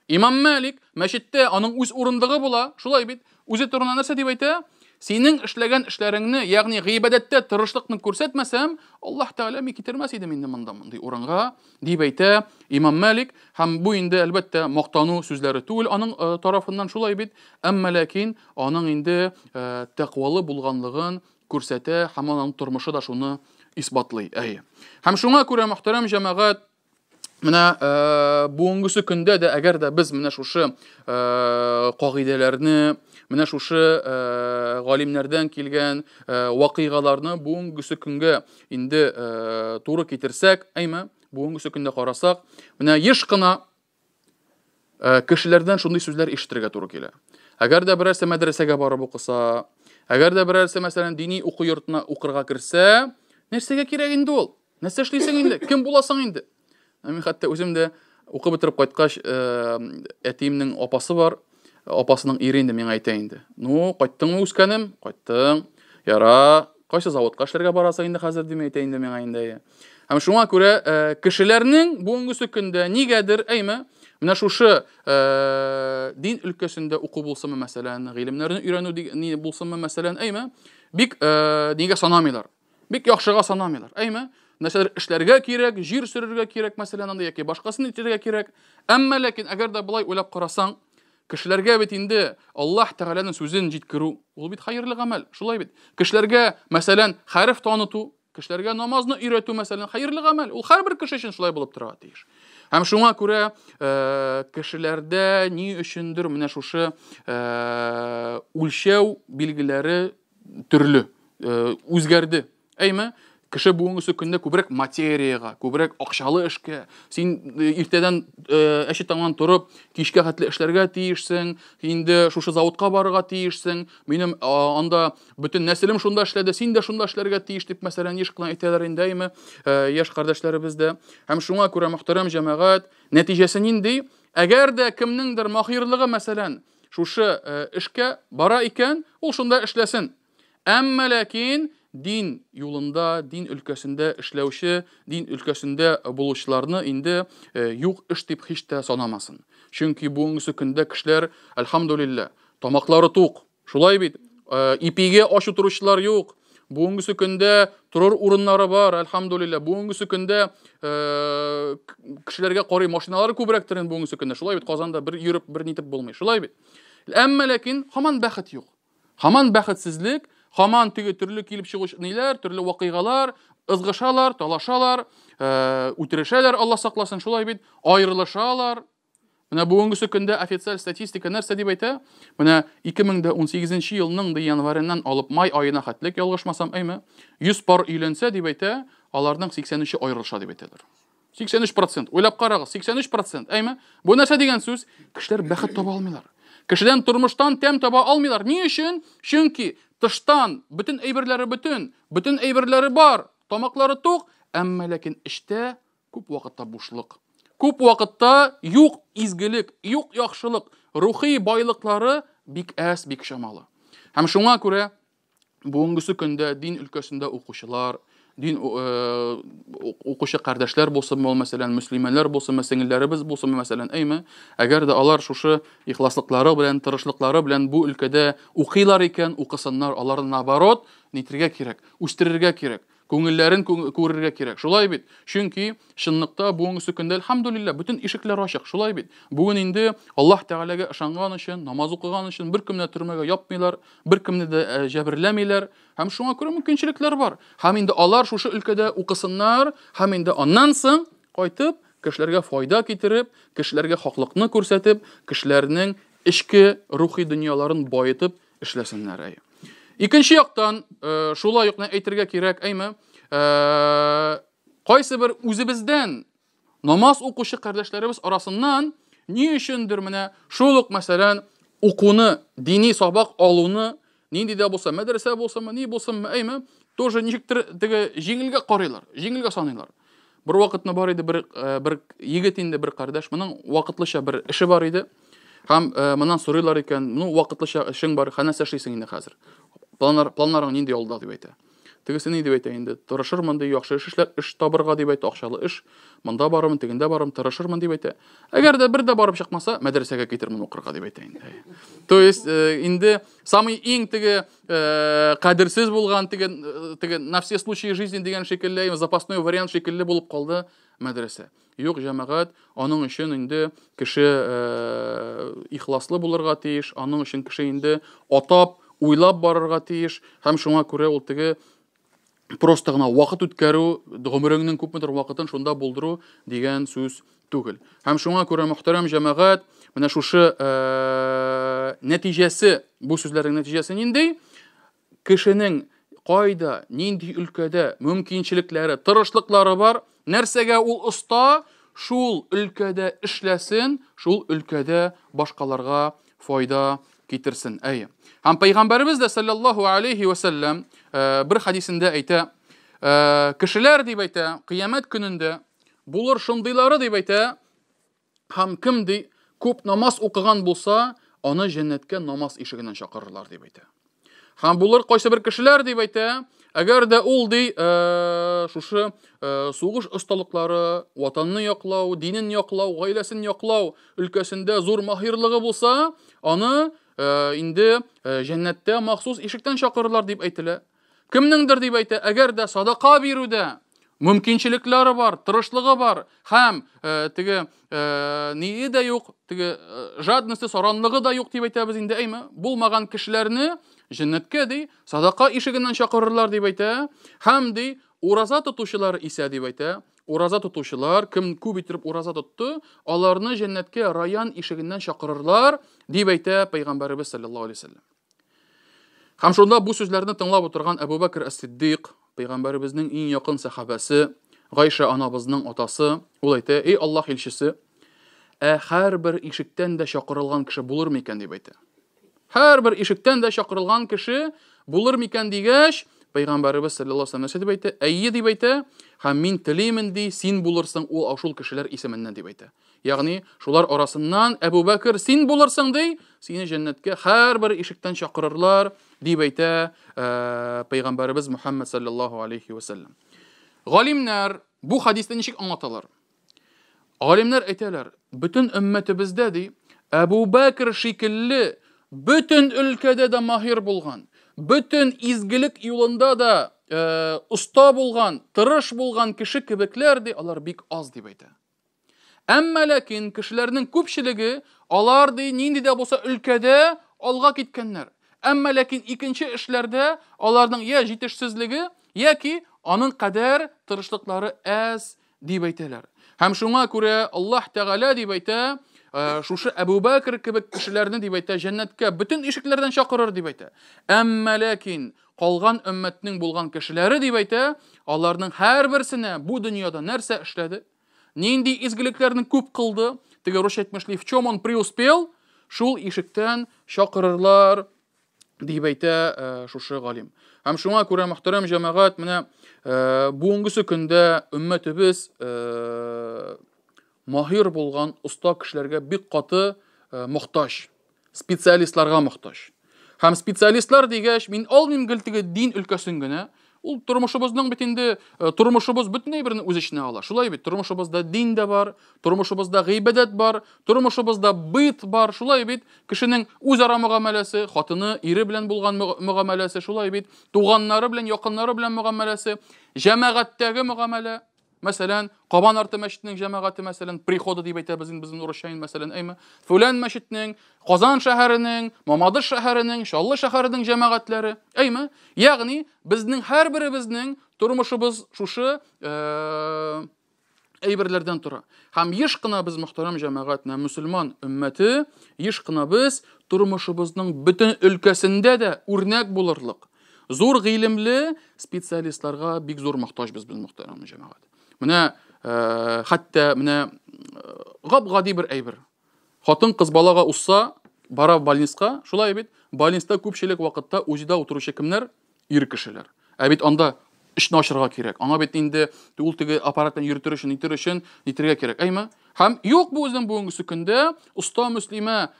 Имам Малик мәчеттә аның үз урындыгы була, шулай бит? Үзе турында нәрсә дип әйтә? Синең эшләгән эшләреңне, ягъни гыйбадәттә тырышлыкны күрсәтмәсәм, Аллаһ Тәгалә мин китермәс идем инде монда мондый урынга, дип әйтә Имам Малик. Һәм бу инде әлбәттә мактану сүзләре түгел аның э, тарафыннан шулай бит, әмма ләкин аның инде э, тәкъвалы булганлыгын күрсәтә һәм аның тормышы да шуны исбатлый. Әйе. Һәм шуңа күрә мөхтәрәм җәмәгать Менә э, бүгенгесе көндә дә әгәр дә без менә шушы э, кагыйдәләрне, менә шушы э, галимнәрдән килгән вакыйгаларны бүгенгесе көнгә инде туры китерсәк, әйме, бүгенгесе көндә карасак, менә еш кына кешеләрдән шундый сүзләр ишетергә туры килә. Әгәр дә берәрсе мәдрәсәгә барып укыса, әгәр дә берәрсе, мәсәлән, дини уку йортына укырга керсә, нәрсәгә кирәк инде ул? Нәрсә эшлисең инде? Кем буласың инде? Мин хәтта үзем дә укып бетереп кайткач, э, әтиемнең апасы бар. Апасының ире инде миңа әйтә инде. Ну, кайттыңмы, үскәнем? Кайттың. Яра, кайсы заводка эшләргә барасың инде хәзер дип әйтә инде миңа инде. Һәм шуңа күрә э, кешеләрнең бүгенгесе көндә нигәдер, әйме, менә шушы э, дин өлкәсендә уку булсынмы, мәсәлән, гыйлемнәрне өйрәнү ни булсынмы, мәсәлән, әйме, бик нигә санамыйлар. Бик яхшыга санамыйлар. Әйме? Нәрсәдер эшләргә кирәк, җир сөрергә кирәк, мәсәлән, анда яки башкасын итәргә кирәк. Әмма ләкин әгәр дә болай уйлап карасаң, кешеләргә бит инде Аллаһ Тәгаләнең сүзен җиткерү, ул бит хәерле гамәл, шулай бит. Кешеләргә, мәсәлән, хәреф таныту, кешеләргә намазны өйрәтү, мәсәлән, хәерле гамәл. Ул һәрбер кеше өчен шулай булып торырга тиеш. Һәм шуңа күрә э, кешеләрдә ни өчендер менә шушы э, үлчәү билгеләре төрле э, үзгәрде. Әйме? Кеше бүгенгесе көндә күбрәк материягә, күбрәк акчалы эшкә. Син э, иртәдән э, әче таңнан торып, кичкә хәтле эшләргә тиешсең, инде шушы заводка барырга тиешсең. Минем анда бөтен нәселем шунда эшләде, син дә шунда эшләргә тиеш дип мәсәлән еш кына әйтәләр инде, әйме, яшь кардәшләребез дә. Һәм шуңа күрә мөхтәрәм җәмәгать, нәтиҗәсе нинди? Әгәр дә кемнеңдер махирлыгы мәсәлән, шушы э, эшкә бара икән, ул шунда эшләсен. Әмма ләкин дин юлында, дин өлкәсендә эшләүче, дин өлкәсендә булучыларны инде э, юк эш дип һич тә санамасын. Чөнки бүгенге көндә кешеләр, әлхәмдулилла, тамаклары тук. Шулай бит, э, ипигә ач утыручылар юк. Бүгенгесе көндә торыр урыннары бар, әлхәмдулилла. Бүгенгесе көндә э, кешеләргә карый машиналары күбрәктер инде бүгенгесе көндә. Шулай бит, Казанда бер йөреп, бер нитеп булмый. Шулай бит. Әмма ләкин һаман бәхет юк. Һаман бәхетсезлек, һаман теге төрле килеп чыгучы ниләр, төрле вакыйгалар, ызгышалар, талашалар, э, үтерешәләр, Алла сакласын, шулай бит, аерылышалар. Менә бүгенгесе көндә официаль статистика нәрсә дип әйтә? Менә 2018 елның ди январеннан алып май аена хәтлек ялгышмасам, әйме, 100 пар өйләнсә дип әйтә, аларның 83-е аерылыша дип әйтәләр. 83%. Уйлап карагыз, 83%. Әйме? Бу нәрсә дигән сүз? Кешеләр бәхет таба алмыйлар. Кешедән тормыштан тәм таба алмыйлар. Ни өчен? Чөнки тыштан бөтен әйберләре бөтен, бөтен әйберләре бар, тамаклары тук, әмма ләкин эчтә Күп вакытта бушлык. Күп вакытта юк изгелек, юк яхшылык, рухи байлыклары бик әз, бик чамалы. Һәм шуңа күрә бүгенгесе көндә дин өлкәсендә укучылар, дин э, укучы кардәшләр булсынмы ул, мәсәлән, мөслимәләр булсынмы, сеңелләребез булсынмы, мәсәлән, әйме, әгәр дә алар шушы ихласлыклары белән, тырышлыклары белән бу өлкәдә укыйлар икән, укысыннар, аларны наоборот, нитергә кирәк, үстерергә кирәк. Күңелләрен күрергә кирәк. Шулай бит? Чөнки чынлыкта бүгенге көндә әлхәмдулилла бөтен ишекләр ачык. Шулай бит? Бүген инде Аллаһ Тәгаләгә ышанган өчен, намаз укыган өчен беркемне төрмәгә япмыйлар, беркемне дә э, җәберләмиләр. Һәм шуңа күрә мөмкинчелекләр бар. Һәм инде алар шушы өлкәдә укысыннар, һәм инде аннан соң кайтып, кешеләргә файда китереп, кешеләргә хаклыкны күрсәтеп, кешеләрнең эчке рухи дөньяларын баетып эшләсеннәр, әй. Икенче яктан, э, шулай ук әйтергә кирәк, әйме, э, кайсы бер үзебездән намаз укучы кардәшләребез арасыннан ни өчендер менә шул ук мәсәлән укуны, дини сабак алуны нинди дә булса мәдрәсә булсынмы, ни булсынмы, әйме, тоже ничектер теге җиңелгә карыйлар, җиңелгә саныйлар. Бер вакытны бар иде бер э, бер егет инде бер кардәш, моның вакытлыча бер эше бар иде. Һәм э, моннан сорыйлар икән, ну вакытлыча эшең бар, хәнәсә эшлисең инде хәзер. Планнар, планнарың нинди алда дип әйтә. Тегесе ни дип әйтә инде? Тырышырмын ди, яхшы эш эшләр, эш табырга дип әйтә, акчалы эш. Монда барырмын, тегендә барырмын, тырышырмын дип әйтә. Әгәр дә бер дә барып чыкмаса, мәдрәсәгә китермен укырга дип әйтә инде. То есть инде самый иң теге кадерсез булган теге теге на все случаи жизни дигән шикелле, запасной вариант шикелле булып калды мәдрәсә. Юк, җәмәгать, аның өчен инде кеше ихласлы булырга тиеш, аның өчен кеше инде атап, уйлап барырга тиеш һәм шуңа күрә ул теге просто гына вакыт үткәрү, гомереңнең күпмедер вакытын шунда булдыру дигән сүз түгел. Һәм шуңа күрә, мөхтәрәм җәмәгать, менә шушы нәтиҗәсе, бу сүзләрнең нәтиҗәсе нинди? Кешенең кайда, нинди өлкәдә мөмкинчелекләре, тырышлыклары бар, нәрсәгә ул оста, шул өлкәдә эшләсен, шул өлкәдә башкаларга файда китерсен. Әйе. Һәм пәйгамбәребез дә саллаллаһу алейхи ва сәлләм бер хадисендә әйтә, кешеләр дип әйтә, кыямәт көнендә булыр шундыйлары дип әйтә, һәм кем ди, күп намаз укыган булса, аны җәннәткә намаз ишегеннән чакырырлар дип әйтә. Һәм булыр кайсы бер кешеләр дип әйтә, әгәр дә ул ди, шушы сугыш осталыклары, ватанны яклау, динен яклау, гаиләсен яклау өлкәсендә зур маһирлыгы булса, аны инде җәннәттә махсус ишектән чакырырлар дип әйтелә. Кемнеңдер дип әйтә, әгәр дә садака бирүдә мөмкинчелекләре бар, тырышлыгы бар һәм теге ние дә юк, теге жадности, саранлыгы да юк дип әйтәбез инде, әйме? Булмаган кешеләрне җәннәткә ди, садака ишегеннән чакырырлар дип әйтә. Һәм ди, ураза тотучылар исә дип әйтә, ураза тотучылар, кем күп итеп ураза тотты, аларны җәннәткә раян ишегеннән чакырырлар дип әйтә пәйгамбәребез саллаллаһу алейһи вәсәлләм. Һәм шунда бу сүзләрне тыңлап утырган Әбу Бәкр әс-Сиддик, пәйгамбәребезнең иң якын сәхабәсе, Гайшә анабызның атасы, ул әйтә: "Эй Аллаһ илчесе, ә һәрбер ишектән дә чакырылган кеше булыр микән?" дип әйтә. Һәрбер ишектән дә чакырылган кеше булыр микән дигәч, пәйгамбәребез саллаллаһу алейһи вәсәлләм нәрсә дип әйтә? Әйе дип әйтә, һәм мин телимен ди, син булырсың ул шул кешеләр исеменнән дип әйтә. Ягъни, шулар арасыннан Әбу Бәкер син булырсың ди, сине җәннәткә һәрбер ишектән чакырырлар, дип әйтә пәйгамбәребез Мухаммад саллаллаһу алейхи ва саллям. Галимнәр бу хадисне ничек аңлаталар? Галимнәр әйтәләр, бөтен өммәтебездә ди, Әбу Бәкер шикелле бөтен өлкәдә дә маһир булган, бөтен изгелек юлында да оста булган, тырыш булган кеше кебекләр ди, алар бик аз дип әйтә. Әмма ләкин кешеләрнең күпчелеге алар ди нинди дә булса өлкәдә алга киткәннәр. Әмма ләкин икенче эшләрдә аларның я җитешсезлеге, яки аның кадәр тырышлыклары әз дип әйтәләр. Һәм шуңа күрә Аллаһ Тәгалә дип әйтә, шушы Әбу Бәкр кебек кешеләрне дип әйтә, җәннәткә бөтен ишекләрдән чакырыр дип әйтә. Әмма ләкин калган өммәтнең булган кешеләре дип әйтә, аларның һәрберсенә бу дөньяда нәрсә эшләде? Нинди изгелекләрне күп кылды? Теге русча әйтмешли, в чем он преуспел? Шул ишектән чакырырлар, дип әйтә шушы галим. Һәм шуңа күрә, мөхтәрәм җәмәгать, менә бүгенгесе көндә өммәтебез маһир булган оста кешеләргә бик каты мохтаҗ. Специалистларга мохтаҗ. Һәм специалистлар дигәч, мин алмыйм гел теге дин өлкәсен генә. Ул тормышыбызның бит инде тормышыбыз бөтен әйберне үз эченә ала. Шулай бит, тормышыбызда дин дә бар, тормышыбызда гыйбадәт бар, тормышыбызда быт бар. Шулай бит, кешенең үзара мөгамәләсе, хатыны, ире белән булган мөгамәләсе, шулай бит, туганнары белән, якыннары белән мөгамәләсе, җәмәгатьтәге мөгамәлә. Мәсәлән, Кабан арты мәчетенең җәмәгате, мәсәлән, приходы дип әйтәбез инде безнең урысча инде, мәсәлән, әйме? Фүлән мәчетнең, Казан шәһәренең, Мамадыш шәһәренең, Чаллы шәһәренең җәмәгатьләре, әйме? Ягъни, безнең һәрберебезнең тормышыбыз шушы әйберләрдән тора. Һәм еш кына без, мөхтәрәм җәмәгать, менә мөселман өммәте, еш кына без тормышыбызның бөтен өлкәсендә дә үрнәк булырлык, зур гыйлемле специалистларга бик зур мохтаҗбыз без, мөхтәрәм җәмәгать. Менә хәтта менә гап-гади бер әйбер. Хатын-кыз балага узса, бара больницка, шулай бит? Больниста күпчелек вакытта УЗИда утыручы кемнәр? Ир кешеләр. Ә бит анда Эшне ачырга кирәк. Аңа бит инде ул теге аппарат белән йөртер өчен, нитер өчен нитергә кирәк. Әйме? Һәм юк бу үзенең бүгенгесе көндә оста мөслимә,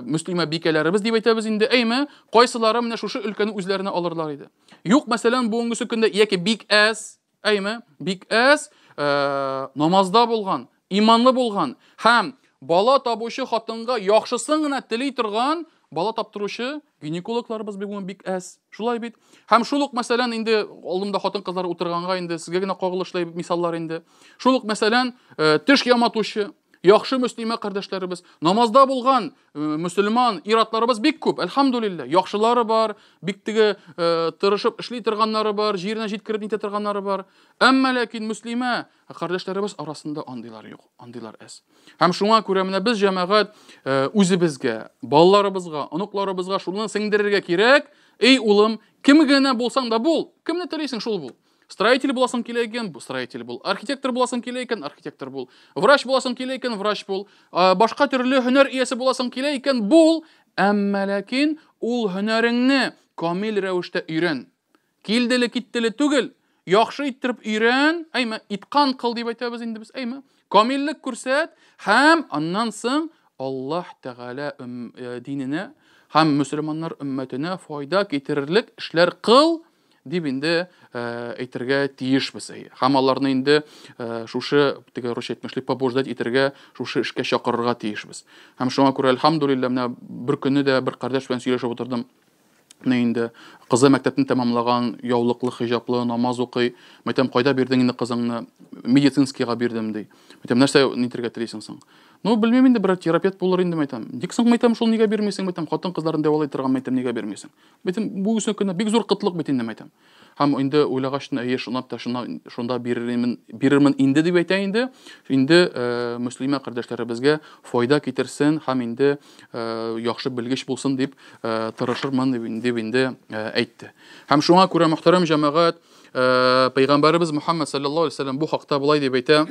мөслимә бикәләребез дип әйтәбез инде, әйме? Кайсылары менә шушы өлкәне үзләренә алырлар иде. Юк, мәсәлән, бүгенгесе көндә яки бик әз, әйме? Бик әз намазда булган, иманлы булган һәм бала табучы хатынга яхшысын гына тели торган бала таптыручы гинекологларыбыз бүген бик әз. Шулай бит. Һәм шул ук мәсәлән инде алдымда хатын-кызлар утырганга инде сезгә генә кагылышлы мисаллар инде. Шул ук мәсәлән, теш яматучы, яхшы мөслимә кардәшләребез, намазда булган мөселман ир-атларыбыз бик күп, әлхәмдүлилләһ. Яхшылары бар, бик теге тырышып эшли торганнары бар, җиренә җиткереп нитә торганнары бар. Әмма ләкин мөслимә кардәшләребез арасында андыйлар юк, андыйлар әз. Һәм шуңа күрә менә без җәмәгать үзебезгә, балаларыбызга, оныкларыбызга шуны сеңдерергә кирәк. Эй, улым, кем генә булсаң да бул, кемне телисең шул бул. Строитель буласың килә икән, строитель бул. Архитектор буласың килә икән, архитектор бул. Врач буласың килә икән, врач бул. Башка төрле һөнәр иясе буласың килә икән, бул. Әмма ләкин ул һөнәреңне камил рәвештә өйрән. Килделе-киттеле түгел, яхшы иттереп өйрән, әйме, иткан кыл дип әйтәбез инде без, әйме. Камиллек күрсәт һәм аннан соң Аллаһ Тәгалә диненә һәм мөселманнар өммәтенә файда китерерлек эшләр кыл дип инде әйтергә тиешбез. Һәм аларны инде шушы теге русча әйтмешли побуждать итәргә, шушы эшкә чакырырга тиешбез. Һәм шуңа күрә әлхәмдүлилләһ, менә бер көнне дә бер кардәш белән сөйләшеп утырдым. Менә инде кызы мәктәпне тәмамлаган, яулыклы, хиҗаплы, намаз укый. Мәйтәм, кайда бирдең инде кызыңны? Медицинскийга бирдем, ди. Мәйтәм, нәрсә нитергә телисең соң? Ну, белмим инде, берәр терапевт булыр инде, мәйтәм. Ник соң, мәйтәм, шул нигә бирмисең, мәйтәм, хатын-кызларны дәвалый торган, мәйтәм, нигә бирмисең? Мәйтәм, бу үсен көндә бик зур кытлык бит инде, мәйтәм. Һәм инде уйлагач, әйе, шунда та шунда бирермен, бирермен инде дип әйтә инде. Инде мөслимә кардәшләребезгә файда китерсен һәм инде яхшы белгеч булсын дип тырышырмын дип инде әйтте. Һәм шуңа күрә мөхтәрәм җәмәгать, пәйгамбәребез Мухаммад саллаллаһу алейһи вәсәлләм бу хакта болай дип әйтә.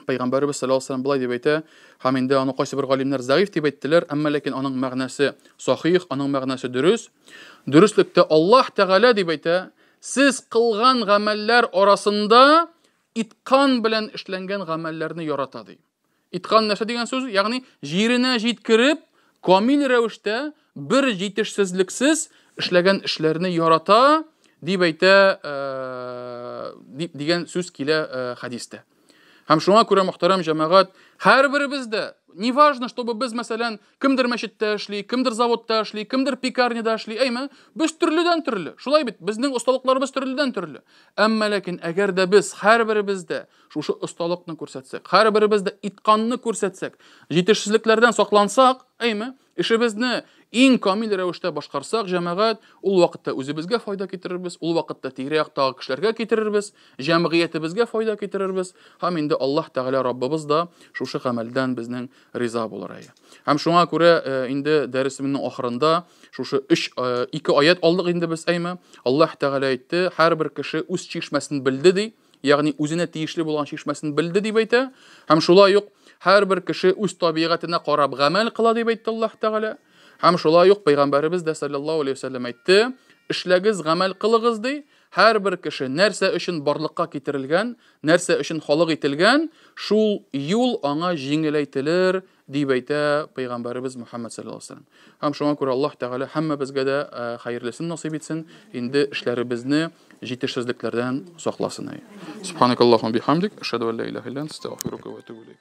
Пәйгамбәребез саллаллаһу алейһи вәсәлләм болай дип әйтә, һәм инде аны кайсы бер галимнәр зәгыйф дип әйттеләр, әмма ләкин аның мәгънәсе сахих, аның мәгънәсе дөрес. Дөреслектә Аллаһ Тәгалә дип әйтә, сез кылган гамәлләр арасында иткан белән эшләнгән гамәлләрне ярата ди. Иткан нәрсә дигән сүз? Ягъни җиренә җиткереп, камил рәвештә, бер җитешсезлексез эшләгән эшләрне ярата дип әйтә, дип дигән сүз килә хәдистә. Һәм шуңа күрә, мөхтәрәм җәмәгать, һәрберебез дә, неважно, чтобы без, мәсәлән, кемдер мәчеттә эшли, кемдер заводта эшли, кемдер пекарняда эшли, әйме, без төрледән төрле. Шулай бит, безнең осталыкларыбыз төрледән төрле. Әмма ләкин әгәр дә без һәрберебез дә шушы осталыкны күрсәтсәк, һәрберебез дә итканны күрсәтсәк, җитешсезлекләрдән саклансак, әйме, эшебезне иң камил рәвештә башкарсак, җәмәгать, ул вакытта үзебезгә файда китерербез, ул вакытта тирә-яктагы кешеләргә китерербез, җәмгыятебезгә файда китерербез, һәм инде Аллаһ Тәгалә Раббыбыз да шушы гамәлдән безнең риза булыр. Һәм шуңа күрә инде дәресемнең ахырында шушы өч, ике аят алдык инде без, әйме? Аллаһ Тәгалә әйтте, һәрбер кеше үз чишмәсен белде ди, ягъни үзенә тиешле булган чишмәсен белде дип әйтә. Һәм шулай ук һәрбер кеше үз табигатенә карап гамәл кыла дип әйтте Аллаһ Тәгалә. Һәм шулай ук пәйгамбәребез дә саллаллаһу алейһи ва сәлләм әйтте, эшләгез, гамәл кылыгыз ди. Һәрбер кеше нәрсә өчен барлыкка китерелгән, нәрсә өчен халык ителгән, шул юл аңа җиңеләйтелер дип әйтә пәйгамбәребез Мухаммад саллаллаһу алейһи ва сәлләм. Һәм шуңа күрә Аллаһ Тәгалә һәммәбезгә дә хәерлесен насыйп итсен, инде эшләребезне җитешсезлекләрдән сакласын. Субханакаллаһумма бихамдик, ашһаду ан ла илаһа илля анта, астагфирука ва атубу илейк.